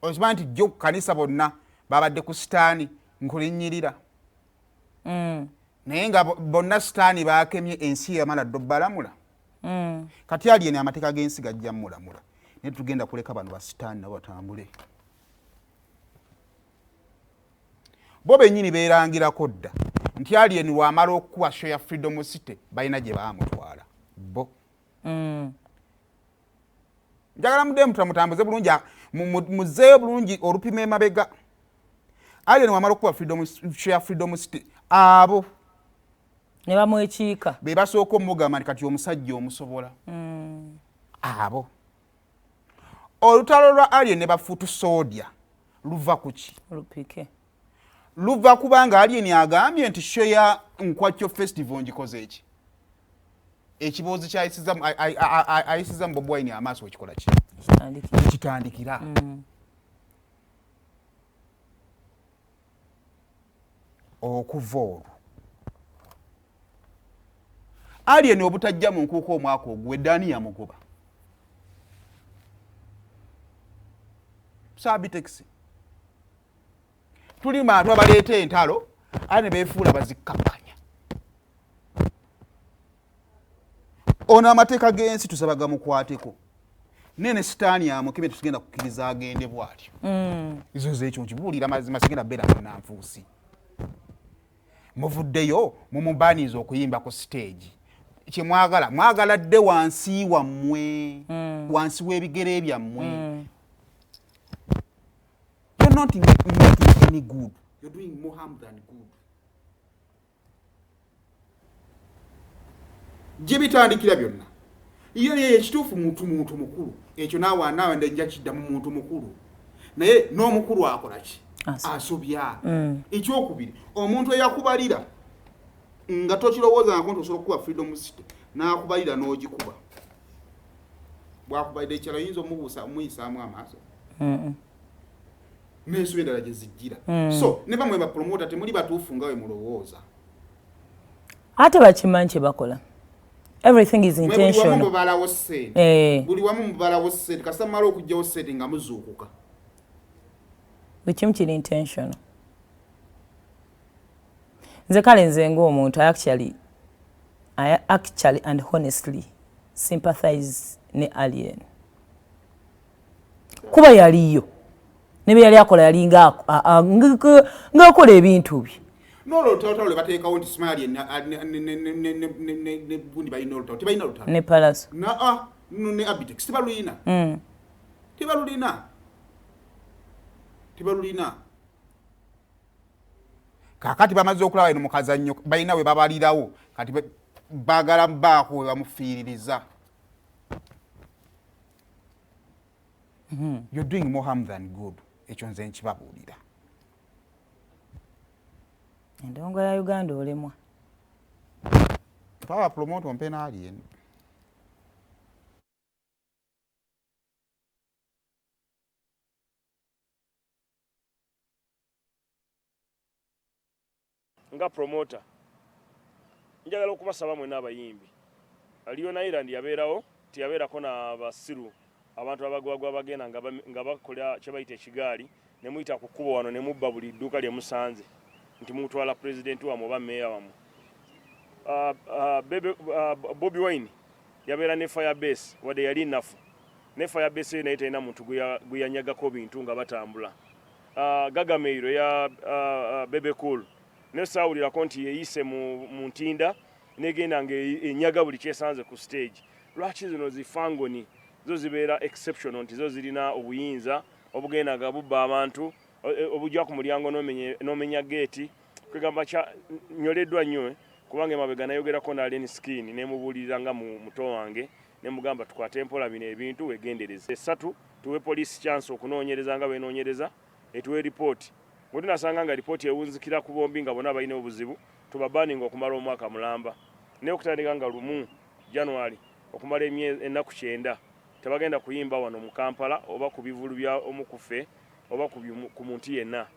Okimanyi nti jjo ku kanisa bonna babadde ku sitaani nkulinnyirira. Naye nga bonna sitaani bakemye ensi yamala dda obbalamula. Kati Alien amateeka g'ensi gajja mulamula, naye tugenda kuleka bano basitaani nabo batambule. Bo bennyini beerangirako dda nti Alien lwamala okukuba show ya Freedom City balina gye baamutwala bo. Njagala mudde mutambuze bulungi, muzeeyo bulungi olupima emabega. Alien wamala okukuba show ya Freedom City abo ne bamwekiika, be basooka omugamba nti kati omusajja omusobola. Abo olutalo lwa Alien ne bafuutu sodia luva ku ki? Lupike. Luva kubanga Alien agambye nti show ya Nkwakyo Festival ngikoze eki ekiboozi kyayisiza mu Bobi Wine amaaso ekikola ki ekitandikira. Okuva olwo Alien obutajja mu nkuuka omwaka oguwedde ani yamugoba? Saabitex tuli bantu abaleeta entalo ate ne beefuula bazikkakkanya. Ono amateeka g'ensi tusaba gamukwateko, naye ne sitaani amukime, tetugenda kukkiriza agende bw'atyo. Ezo nze ekyo nkibuulira mazima, sigenda beera munnanfuusi. Muvuddeyo mumubaniza okuyimba ku siteegi, kyemwagala mwagala dde wansi wammwe, wansi w'ebigere byammwe. You're not making any good, you're doing more harm than good. Gye bitandikira byonna iyo ye ekituufu muntu mukulu ekyo naawe naawe nja kiddamu muntu mukulu, naye n'omukulu akola ki? Asobya. Ekyokubiri, omuntu eyakubalira nga tokirowoozangako nti osobola okukuba Freedom City n'akubalira n'ogikuba, bwakubalira ekyalo oyinza omubuusa omuyisaamu amaaso n'ensobi endala gye zijjira. So ne bamwe bapromota temuli batuufu nga we mulowooza. Ate bakimanyi kye bakola, everything is intentional. Mubalawo ssente, buli wamu mubalawo ssente, kasita mumala okuggyawo ssente nga muzuukuka. Buli kimu kiri intentional. Nze kale nze ng'omuntu I actually and honestly sympathize ne Alien, kuba yaliyo ne bye yali akola, yali ng'akola ebintu bye. N'olwo olutalo lwe bateekawo nti Smile ne gundi balina olutalo, tebalina lutalo. Ne Palaso. Ne Abitex tebalulina. Tebalulina, tebalulina. Kaakati bamaze okulaba eno mu kazannyo balina we babalirawo, kati baagala baako we bamufiiririza. You're doing more harm than good, ekyo nze nkibabuulira. Endongo ya Uganda olemwa. Power promoter ompe n'Alien. Nga promoter njagala okubasaba mwena abayimbi. Leone Island yabeerawo, teyabeerako na basiru, abantu abagwagwa bagenda nga bakola kye bayita ekigaali ne muyita ku kkubo wano ne mubba buli dduuka lye musanze nti mutwala pulezidenti wammwe oba meeya wammwe. Bobi Wine yabeera ne fire base, wadde yali nafu ne fire base eyo, naye talina muntu gwe yanyagako bintu nga batambula. Gagameiro ya Bebe Cool naye saawulirako nti yeyise mu ntinda negenda nga enyaga buli kyesanze ku stage. Lwaki zino zifangoni zo zibeera exceptional nti zo zirina obuyinza obugenda nga bubba abantu, obujja ku mulyango n'omenya geeti? Kwegamba nyoleddwa nnyo, kubanga emabega nayogerako n'Alien Skin nemubuulirira nga muto wange, nemugamba tukwate mpola bino ebintu, wegendereze. Esatu, tuwe poliisi chance okunoonyereza nga benoonyereza, etuwe ripooti. Bwe tunasanga nga ripooti ewunzikira ku bombi nga bonna balina obuzibu, tubabaninga okumala omwaka mulamba, naye okutandika nga 1 January okumala ennaku 90 tebagenda kuyimba wano mu Kampala oba ku bivulu bya omu ku ffe oba ku muntu yenna.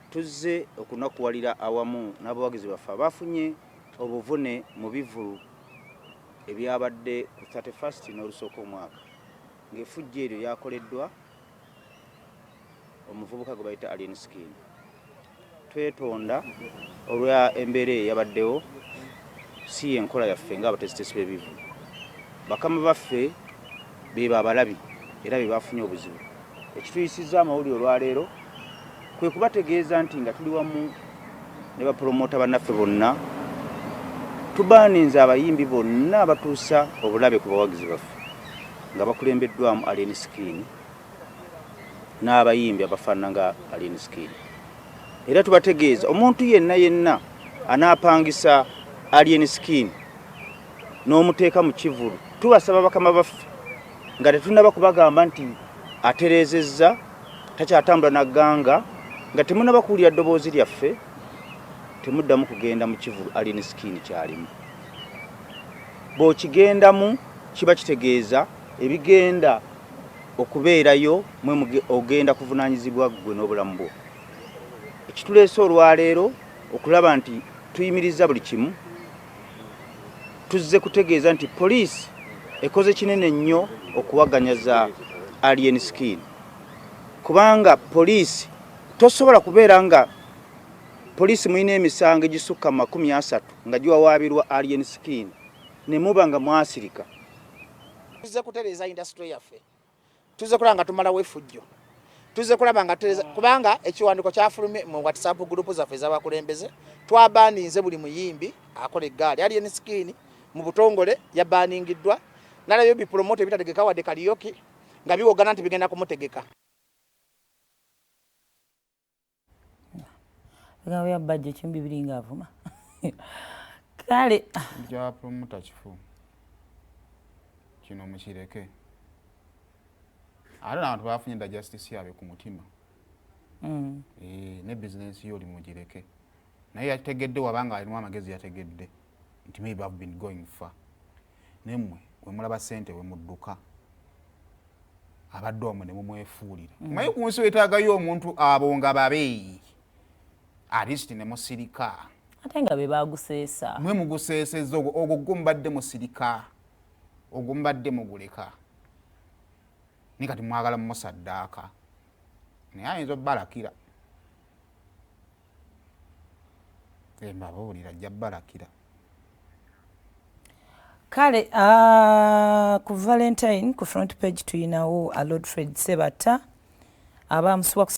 Tuzze okunakuwalira awamu n'abawagizi baffe abafunye obuvune mu bivvulu ebyabadde ku 31 n'olusooka omwaka, ng'effujjo eryo lyakoleddwa Omuvubuka gwe bayita Alien Skin. Twetonda olwa embeera eyabaddewo, si y'enkola yaffe ng'abateesiteesi b'ebivvulu. Bakama baffe be abalabi era be bafunye obuzibu. Ekituyisizza amawulire olwaleero kwe kubategeeza nti nga tuli wamu ne bapulomota bannaffe bonna, tubaninze abayimbi bonna abatuusa obulabe ku bawagizi baffe nga bakulembeddwamu Alien Skin n'abayimbi abafaanana nga Alien Skin. Era tubategeeza omuntu yenna yenna anaapangisa Alien Skin n'omuteeka mu kivvulu, tubasaba bakama baffe nga tetunnaba kubagamba nti atereezezza, takyatambula na gganga, nga temunnaba kuwulira ddoboozi lyaffe, temuddamu kugenda mu kivvulu Alien Skin kyalimu. Bw'okigendamu kiba kitegeeza ebigenda okubeerayo mwe ogenda kuvunaanyizibwa ggwe n'obulamu bwo. Ekituleese olwaleero okulaba nti tuyimiriza buli kimu, tuzze kutegeeza nti poliisi ekoze kinene nnyo okuwaganyaza Alien Skin, kubanga poliisi tosobola kubeera nga poliisi mulina emisango egisukka 30 nga giwawaabirwa Alien Skin ne muba nga mwasirika. Tuzze kutereeza industry yaffe, tuzze kulaba nga tumalawo effujjo, tuzze kulaba nga tutereeza, kubanga ekiwandiiko kyafulumye mu WhatsApp group zaffe ez'abakulembeze. Twabaninze buli muyimbi akola eggaali. Alien Skin mu butongole yabaningiddwa, nalabyo bipromote ebitategeka wadde karaoke nga biwogana nti bigenda kumutegeka. Bigambo bya Bajjo kimbi biringa avuma. Kale Kya promoter kifu kino mukireke, ate n'abantu bafunye dda justice yaabwe ku mutima. Ne bizinensi yo oli mugireke, naye yategedde wabanga alina amagezi, yategedde nti maybe I've been going far. Naye mmwe wemulaba sente wemudduka abadde omwe ne mumwefuulira. Manyi ku nsi wetaagayo omuntu abo nga babeeyi, at least ne musirika. Ate nga be baguseesa. Mwe muguseesezza ogwo, ogwo gwo mubadde musirika, ogwo mubadde muguleka, naye kati mwagala mumusaddaaka, naye ayinza obbalakira. Mbabuulira, ajja bbalakira. Kale ku Valentine ku front page tuyinawo Lord Fred Sebata abamusuwa.